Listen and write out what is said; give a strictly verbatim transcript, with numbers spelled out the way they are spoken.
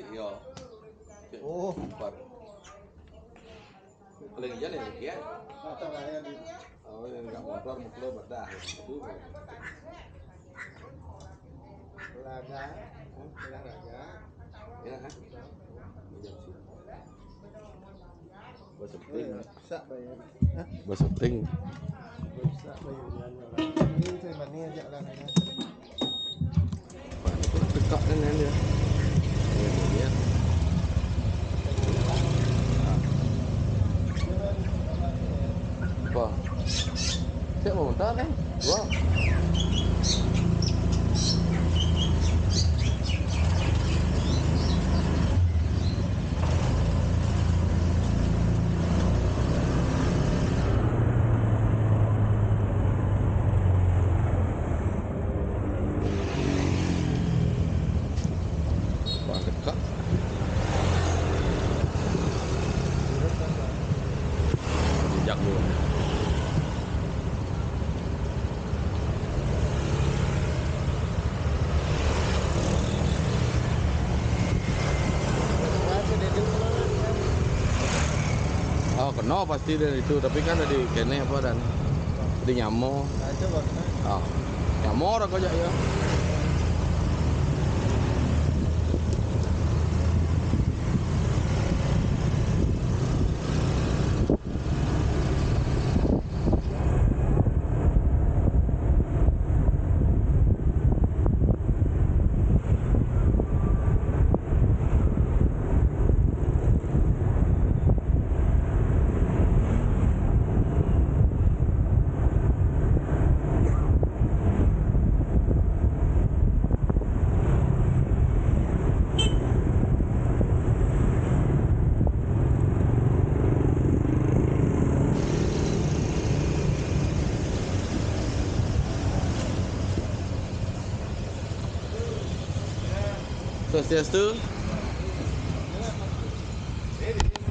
Iya. Oh, bar. Paling iya nih, ya. Mata kaya di. Oh, yang nggak motor, mukul bedah. Itu. Olahraga, olahraga. Ya, kan? Iya, sih. Bahasa penting. Bisa bayar. Hah? Bahasa penting. Bisa bayar. Ini saya mana aja lah, ya. Wah, ini pun dekat kan, ya, dia. Ini dia. Wah. Cek mau tahu nih. Wah. Wah, dekat. Jejak dulu. Oh, kena pasti dari itu, tapi kan dari kene apa dan di nyamo. Ah, nyamo orang kau ya. Swastiastu.